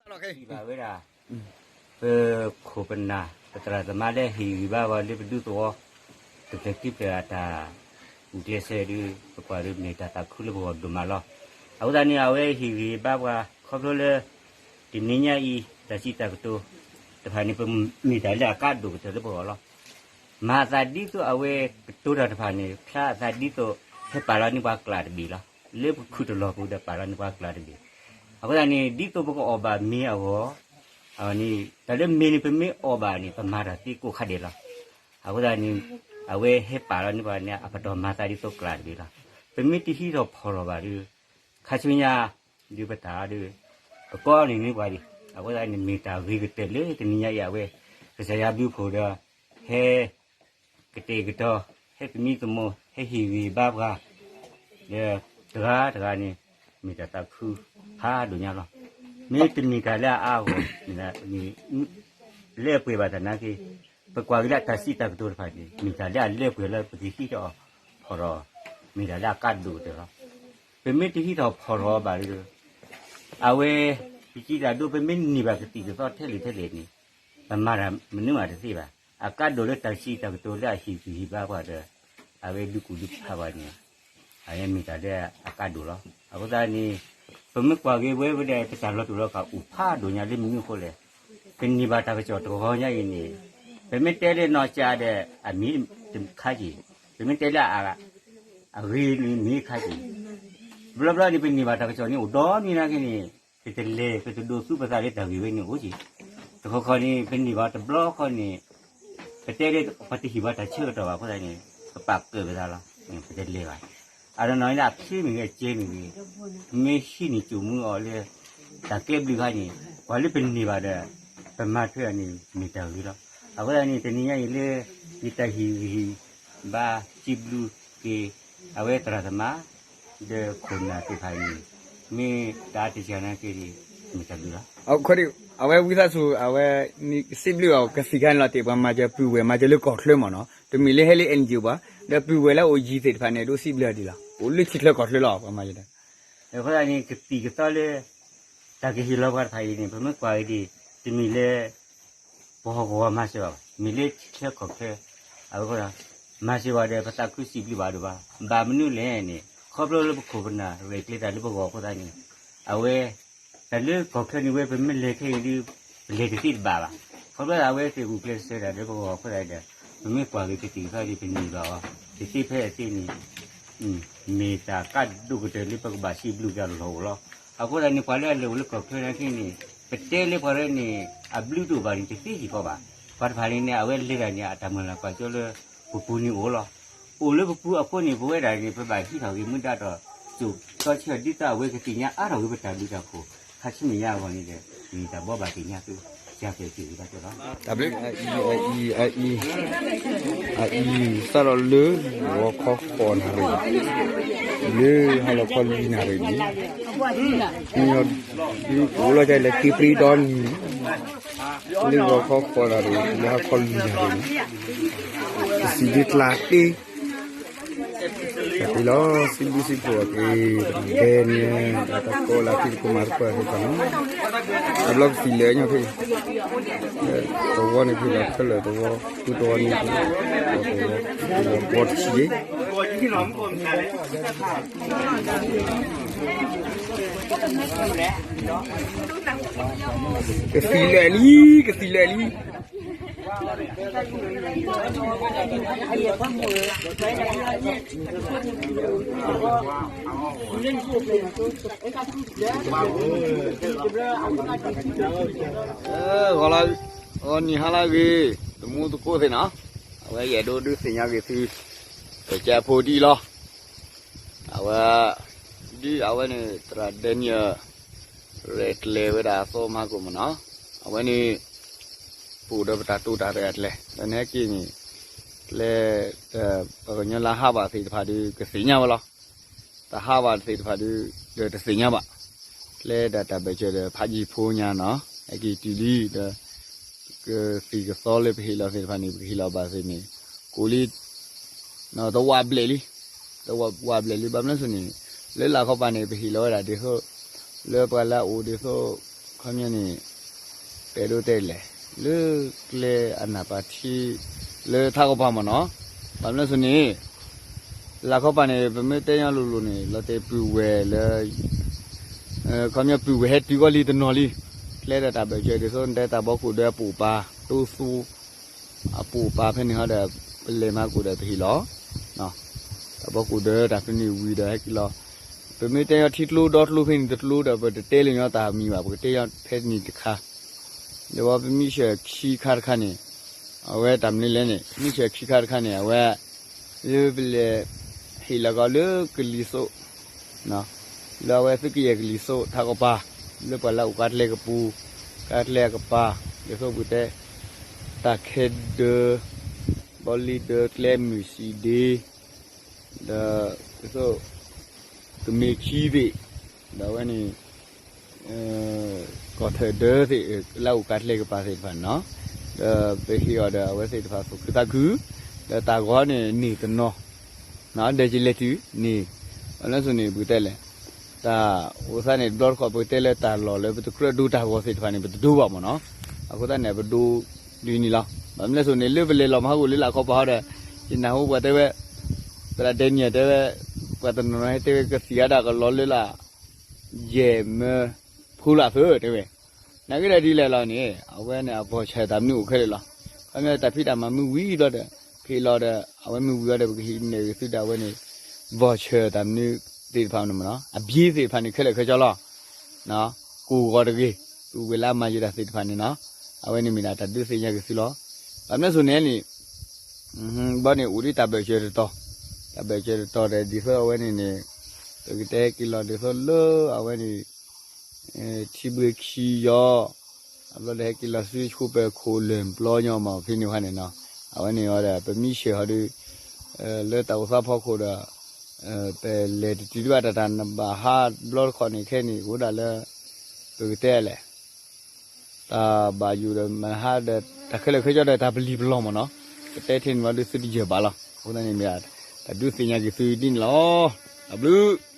ဘၣ်ဝဲဒၣ် ပခိၣ်ပနၢ် ပသရၣ်သမါလၢဟ့ၣ်ဂံၢ်ဘါဝဲလၢပဒူသဝီ တဖျၢၣ်ခံဖျၢၣ်အတၢ် ဂုာ်ကျဲးစၢးဒုး ပကွၢ်ဒုးမ့ၢ်တၢ်သးခုလၢပဂီၢ်ဒိၣ်မးလီၤ. အဃိသတးန့ၣ် အဝဲဟ့ၣ်ဂံၢ်ဘါပှၤ ခီဖျိလၢ တနံၤညါအံၤ တၢ်စံးတၢ်ကတိၤတဖၣ်န့ၣ် ပမ့ၢ်တၢ်လၢအကါဒိၣ်ကတၢၢ်လၢပဂီၢ်လီၤ. မၤအသးဒ်သိးအဝဲကတိၤတၢ်တဖၣ်န့ၣ် ဖျါအသးဒ်သိး ဟဲပာ်လီၤန့ၢ်ပှၤကျးတဘ့ၣ်လီၤ. လၢပခုၣ်တလီၢ်ပူၤဒီးပာ်လီၤန့ၢ်ပှၤကျးတဘ့ၣ်. အဃိသတးန့ၣ် ဒ်သိးပကအီၣ်ဘၣ်မ့ၤအဂီၢ် အန့ၣ် တၢ်လၢမ့ၤန့ၣ် ပမ့ၢ်အီၣ်ဘၣ်န့ၣ် ပမၤတၢ်သ့ကိးခါဒဲးလီၤ. အဃိသတးန့ၣ် အဝဲဟဲပာ်လီၤန့ၢ်ပှၤန့ၣ် အပတီၢ်မၤသးဒ်သိးကျးတဘ့ၣ်လီၤ. ပမ့ၢ်တဟံးထီၣ်ဖီၣ်ထီၣ်ဘၣ်ဒီး ခါဆူညါ ဒုးပတၢ်ဒီး ပကီန့ၢ်န့ၢ်ပှၤဒံး. အဃိသတးန့ၣ် မ့ၢ်တၢ်ဂ့ၤကတၢၢ်လၢတနံၤညါအံၤ အဝဲ ကစၢ်ယွၤဘျုးဖှိၣ်ဒီး ဟဲ ကတဲာ်ကတီၤ ဟဲသမံသမိး ဟဲဟ့ၣ်ဂံၢ်ဘါပှၤ ဒီးတဂၤတဂၤန့ၣ် မ့ၢ်တၢ်သးခုဖးဒိၣ်ညါလီၤ. မ့ၢ်တမ့ၢ်တၢ်လၢအအါအဂီၢ် မ့ၢ်လၢအပှဲၤဘၣ်သနာ်က့ ပကွၢ်က့ၤလၢတၢ်စံးတၢ်ကတိၤတဖၣ်န့ၣ် မ့ၢ်တၢ်လၢအလၢပှဲၤလၢပကဟံးထီၣ်ဖီၣ်ထီၣ် မ့ၢ်တၢ်လၢအကါဒိၣ်ကတၢၢ်လီၤ. ပမ့ၢ်တဟံးထီၣ်ဖီၣ်ထီၣ်ဘၣ်ဒီး အဝဲ ပစံးတၢ်ဒိ ပမ့ၢ်န့ၢ်ဘၣ်ကသံၣ်ကသီထဲလဲၣ်ထဲလဲၣ်န့ၣ် ပမၤတၢ်မနုၤမးတသ့ဘၣ်. အကါဒိၣ်လၢတၢ်စံးတၢ်ကတိၤလၢအဟ့ၣ်ဂံၢ်ဟ့ၣ်ဘါပှၤဒီး အဝဲဒုးကူၣ်ဒုးဖးပှၤန့ၣ် အဝဲမ့ၢ်တၢ်လၢအကါဒိၣ်လီၤ. အဃိသတးန့ၣ် ပမ့ၢ်ကွၢ်က့ၤဝဲဝဲဒၣ် ပတၢ်လီၤတူာ်လီၤကာ်အိၣ်ဖးဒိၣ်ညါလၢမနုၤအဃိလဲၣ်. ပန့ၢ်ဘၣ်တၢ်ကစီၣ်တဂီၤညါအံၤန့ၣ် ပမ့ၢ်တဲလၢနီၢ်ကၠးဒီး အမ့ၢ်တခါက့ၤ, ပမ့ၢ်တဲလၢ အဂ့ၤန့ၣ်မ့ၢ်ခါက့ၤ, ဘျီဘျီန့ၣ် ပန့ၢ်ဘၣ်တၢ်ကစီၣ်န့ၣ်အိၣ်ဒီနံၤနာ်က့န့ၣ် ပတလဲၤ ပတဒိးသူပသးလၢတၢ်ဂ့ၢ်ဝဲန့ၣ်အိၣ်က့ၤ. တခီခီန့ၣ် ပန့ၢ်ဘၣ်တဘျီခီန့ၣ် ပတဲလၢပှၤတဟ့ၣ်ဘၣ်တၢ်ဆၢကတီၢ်ဘၣ်အဃိသတးန့ၣ် ပပာ်ကၢၣ်ပသးလီၤ. ပတလဲၤဘၣ်. အတနီၤန့ၣ် အချ့မ့ၢ်ဂ့ၤ အကဲမ့ၢ်ဂ့ၤ ပမ့ၢ်ဟံးန့ၢ်စိာ်မူအီၤလၢ တၢ်ကဲဘျုးခါန့ၣ် ပှၤလၢပန့ၢ်ဘၣ်ဒီး ပမၤထွဲအီၤန့ၣ် မ့ၢ်တၢ်ဂ့ၤလီၤ. အဃိသတးန့ၣ် တနံၤညါအံၤလၢ ယတၢ်ဟ့ၣ်ဂံၢ်ဟ့ၣ်ဘါ စံးဘျုးက့ၤ အဝဲသရၣ်သမါ ဒီးခိၣ်နၢ်သ့ၣ်တဖၣ်န့ၣ် မ့ၢ်တၢ်တစှၤနာ်က့န့ၣ် မ့ၢ်တၢ်ဘျုးလီၤ. အဝဲဝံသးစူၤ အဝဲ စံးဘျုးအီၤကသံၣ်ခါန့ၣ်လီၤတ့ၢ် ပှၤမၤစၢၤပုၢ်ဝဲၢ် မၤစၢၤလၢကီၢ်ချၢမ့ၢ်နီၤ တမ့ၢ်လၢဟဲလၢ NGO ဘၣ် ဒီးပုၢ်ဝဲၢ်လၢအအိၣ်ယံၤသ့ၣ်တဖၣ်န့ၣ် ဒိးစံးဘျုးဒ်လီၤ အိၣ်လၢထံချၢကီၢ်ချၢလီၤ ပှၤမၤစၢၤတၢ် အဃိသတးန့ၣ် ကသံၣ်ကသီလၢ တၢ်ကဟ့ၣ်လီၤပှၤတဖၣ်အံၤန့ၣ် ပမ့ၢ်ကွၢ်က့ၤဒ် တမ့ၢ်လၢ ပဟီၣ်ကဝီၤမၤစၢၤဘၣ်ဘၣ် မ့ၢ်လၢထံချၢကီၢ်ချၢ အဝဲ မၤစၢၤဘၣ်ဒီး ပသးခုစံးဘျုးဘၣ်ဒိၣ်ဘၣ်. ဘၣ်မနုၤလဲၣ်န့ၣ် ခီဖျိလၢပခိၣ်ပနၢ်ရဲၣ်ကျဲၤတၢ်လၢပဂီၢ်အဃိသတးန့ၣ် အဝဲ တၢ်လၢကီၢ်ချၢန့ၣ်ဝဲ ပမ့ၢ်လဲၤခဲအံၤဒီး ပလဲၤတသ့တဘၣ်ဘၣ်. ခီဖျိလၢအဝဲသ့ၣ်ဂုာ်ကျဲးစၢးတၢ်လၢပဂီၢ်အဃိသတးဒီး ပမ့ၢ်ကွၢ်က့ၤကသံၣ်ကသီဒ်ပန့ၢ်ဘၣ်အီၤ တသ့ဖဲအသ့န့ၣ် မ့ၢ်တၢ်ကါဒိၣ်ကတၢၢ်လၢပကဘၣ်စံးဘျုးတၢ်လီၤအိၣ်လီၤ. အဃိသတးန့ၣ် ပှၤလၢအလဲၤအိၣ်လၢကီၢ်ချၢနာ်က့န့ၣ် ပတဲလၢပှၤရဲန့ၣ် အဘျုးတအိၣ်ဘၣ်န့ၣ် တသ့စ့ၢ်ကီးဘၣ်. ပှၤတဖၣ်န့ၣ်န့ၣ် အဝဲလဲၤတၢ်န့ၣ် အတၢ်မုၢ်လၢ်ကွၢ်စိလၢ ပပူၤန့ၣ်အိၣ်လီၤ. အိၣ်လၢပပူၤအဃိန့ၣ် ပဝဲဒၣ်န့ၣ် ပဘၣ်ဟံးထီၣ်ဂ့ၤမူဒါဒီး စိာ်တီဆၢဒ်သိးအဝဲကသ့ၣ်ညါအါထီၣ်ဂ့ၤပတၢ်ဘျုးတၢ်ဖှိၣ် ခါဆူမဲာ်ညါအဂီၢ်န့ၣ်ဒီး မ့ၢ်တၢ်ဘိးဘၣ်သ့ၣ်ညါသု ကၢ်ပဲာ်က့ၤဂ့ၤဘၣ်ကၠီလီၤ. တၢ်ဘျုး အအံၤ အအံၤ အအံၤ အအံၤ စးထီၣ်လၢ ဂီၤခီဃိးနၣ်ရံၣ် လၢဟါလီၤခီလွံၢ်နၣ်ရံၣ်န့ၣ် အိၣ်လီၤကလဲၤက့ၤပြံဒီနံၤ လၢဂီၤခီဃိးနၣ်ရံၣ် လၢဟါခီလွံၢ်နၣ်ရံၣ်န့ၣ် ကသံၣ်ဒုးကျါတ့ တၢ်တ့လီၤ စံးဘျုးစံးဖှိၣ်အီၤက့ၤ ဒဲန့ၣ် တၢ်ကိးလၢခံတကိးမၤတပၢၢ်သ့ၣ်တဖၣ်လီၤ. တဘျီကသံၣ်လၢာ်ညီဖဲ သဝီန့ၣ်ဖဲလီၤခဲလၢာ်သဝီ ဃုသဝီန့ၣ် သဝီတဆံ ကသံၣ်လၢာ်လံ ကသံၣ်လၢာ်လံ ဂီၤလၢ ဂီၤနံၤဟါလၢအဂ့ၤ သမူသကိးသ့ၣ်နီၤ အဝဲယအဲၣ်ဒိးဒုးသ့ၣ်ညါက့ၤသု ပကဲဖိဒ်အံၤလီၤ. အဝဲ ဒ်အဝဲန့ၣ် သရၣ်ဒဲနံၣ်အၢ ရဲၣ်ကျဲၤဝဲဒၣ်အသီမၤကိၣ်မနီၤ အဝဲန့ၣ် ပအိၣ်ဒီးပတၢ်တိာ်တၢ်ရဲၣ်အကျဲ ဒီးနဟဲက့ၤန့ၣ် ကျဲ ပှၤကညီလၢဟးဘၣ်သ့ၣ်တဖၣ်ဒီး ကသ့ၣ်ညါဝဲလီၤ. တၢ်ဟးဘၣ်သ့ၣ်တဖၣ်ဒီး ဒီးတသ့ၣ်ညါဘၣ်. ကျဲဒၣ်တၢ်ဘၢၣ်စၢၤဒီးဖးယံၤဖိညါနီၤ ဟဲက့ၤတုၤလံဒီး ကသံၣ်ကသီလၢပဟ့ၣ်လီၤသ့ၣ်တဖၣ်န့ၣ် ပကဟ့ၣ်လီၤဘၣ်သ့ၣ်န့ၣ် ကိးလံ သဝးဘျဲၣ်လံ သဝးဘျဲၣ်လံ ဘၣ်မနုၤအဃိန့ၣ် လၢလာ်ခီပၤန့ၣ် ပဟ့ၣ်လီၤဝဲဒၣ်ဒ်သိး လၢပှၤလၢအအိၣ်ဒ်သိး ခီပညီန့ၣ် ပအဲၣ်ဒိးတဲလဲၣ် လၢကျဲအနၢ်ပၢၢ်ထံ လၢထးကီၢ်ပၤမ့ၢ်နီၤ, ဘၣ်မနုၤလဲၣ်န့ၣ် လၢခီပၤန့ၣ် ပမ့ၢ်တဲညီလိၤလိၤန့ၣ် လီၤတဲာ်ပုၢ်ဝဲၢ်လၢ ခီပညီပုၢ်ဝဲၢ်ဟဲတုၤကီၢ်လံတနီၤလံ, ကျဲဒီးတၢ်ဘၢၣ်စၢၤဒ်သိး နတဲတၢ်ဘီကူၣ်ဒၢအပိာ်ပာ် တိသူ အပိာ်ပာ်ဖဲန့ၣ်ဟီဒီး ပလဲၤမၤကူၣ်ဒီးပဟ့ၣ်လီၤ တၢ်ဘီကူၣ်ဒၢတၢ်ဖဲန့ၣ်ဝံၤဒီးဟဲက့ၤလီၤ, ပမ့ၢ်တဲညီထံကျိဒီကျိဖဲန့ၣ်တကျိဒီး ပတတဲလၢညီတၢ်မံၤဘၣ်, ပကတဲညီဖဲန့ၣ်တခါ, ဒီးပမ့ၢ်ဆှၢခံခါတခါန့ၣ် အဝဲတၢ်မနုၤလဲၣ်န့ၣ် မ့ၢ်ဆှၢခံခါတခါန့ၣ် အဝဲ လၢပလဲၤ ဟ့ၣ်လီၤကီးလၢကလံၤစိး လၢအဝဲသုကယဲၢ်ကလံၤစိးထးကီၢ်ပၤ လၢပှၤလၢအအိၣ်ကါကျဲကပူၤ ကါကျဲအကပၤ ဒ်သိးပတဲ တၢ်ခဲဒၢ ဘီလံဒၢ ကျဲမုၢ်ဆံးဒ့ ဒီး ဒ်သိး ကမ့ၢ်ခံသ့ၣ် ဒီးအဝဲန့ၣ် ကီၢ်ထၢၣ်ဒၢသ့ၣ် လၢအအိၣ်ကါကျဲကပၤသ့ၣ်တဖၣ်န့ၣ်နီၤ, ဒီးပဟ့ၣ်အီၤဒီးအဝဲသ့ၣ်တဖၣ်သူၣ်ခုသးခု, ဒီးတၢ်ဂီၤန့ၣ်န့ၢ်တနီၤ ဒီးကလဲၤတုၤန့ၣ်, ဘၣ်မနုၤလဲၣ်န့ၣ် ပကတဲလဲၣ်, တၢ်အိၣ်သးန့ၣ်တဘျီတခီၣ် ပကတဲလၢတၢ်လီၢ်လၢပတကြၢးဒိတၢ်ဂီၤသ့ၣ်တဖၣ်န့ၣ် ပတဒိဘၣ်မ့ၢ်နီၤ, အဃိသတးန့ၣ် ပဒိဒ်န့ၣ်လီၤ, ဘၣ်မနုၤလဲၣ်န့ၣ် လၢပလဲၤလီၤမဟါဂီၤလၢလၢခီပၤဟီဒီး ယနၢ်ဟူပှၤတဲဝဲ, သရၣ်ဒဲနံၣ်တဲဝဲ, ပှၤတနီၤနီၤဟဲတဲဝဲ ကသံၣ်အါဒၣ်ကလီလၢလၢ ယဲၢ်မၢ ဖိလၢ်သၢ တဲဝဲ, နာ်က့ဒီးဒ်လဲၣ်လီၤန့ၣ် အဝဲန့ၣ်အ voucher တၢ်မနုၤအိၣ်ခဲလၢာ်လီၤ, ခီပညီတၢ်ဖံးတၢ်မၤမ့ၢ်ဝံၤဘျီဒီး ကဟ့ၣ်လီၤဒီး အဝဲမ့ၢ်ဝံၤဘျီဒီး ပကဟံးန့ၢ်ဂ့ၤသုဒီးအဝဲန့ၣ် voucher တၢ်မနုၤသ့ၣ်တဖၣ်န့ၣ်မ့ၢ်နီၤ အဘျ့သ့ၣ်တဖၣ်န့ၣ် ခဲလၢာ်ခဲဆ့လီၤ ကိၢ်ဂီၤတဂ့ၤ, ပုၢ်ဝဲၢ်လၢအမၤယံၤတၢ်သ့ၣ်တဖၣ်န့ၣ်နီၤ, အဝဲန့ၣ်မ့ၢ်ဒၣ်တၢ်ဒုးသ့ၣ်ညါက့ၤသုလီၤ, ဘၣ်မနုၤလဲၣ်န့ၣ် ဘီန့ၣ်အိၣ်ဒ်တၢ်ဘၢၣ်စၢၤတတီၤ, တၢ်ဘၢၣ်စၢၤတတီၤဒီးဒ်သိးအဝဲန့ၣ်န့ၣ် ပကတဲဟဲက့ၤလီၤဒ်သိးလၢအဝဲန့ၣ် ထံဘှ့ခံယီၤ, အဘျီဒီးဟဲက့ၤလီၤဆူဆိပၢၤခိၣ်လၢၢ်ပျီညီမးဖဲန့ၣ်ခါန့ၣ်နီၤ, အဝဲန့ၣ်အီၤဒီး ပမ့ၢ်ဆှၢဟီဒီး လၢတၢ်အိၣ်သးဖီခိၣ်ဒီး ပလဲၤတတုၤဒံးဘၣ်တၢ်တၢ်နဘၣ်ဟးဘျီတခီၣ်န့ၣ်ခဲန့ၣ် အိၣ်ဒၣ်လၢ ပကတဲလဲၣ် တၢ်ဘၣ်ယိၣ်ဒီးမၤဟးဒီး တၢ်ခဲလၢာ်ခဲဆ့ဒီးတၢ်ပလံာ်ပလီၢ်မ့ၢ်နီၤ, ပတဲထဲန့ၣ်မးဒုးသုတယၢၢ်ဘၣ်လီၤ, အဃိသတးန့ၣ်မ့ၢ် တၢ်ဒုးသ့ၣ်ညါက့ၤသုဒ်န့ၣ်လီၤ, တၢ်ဘျုး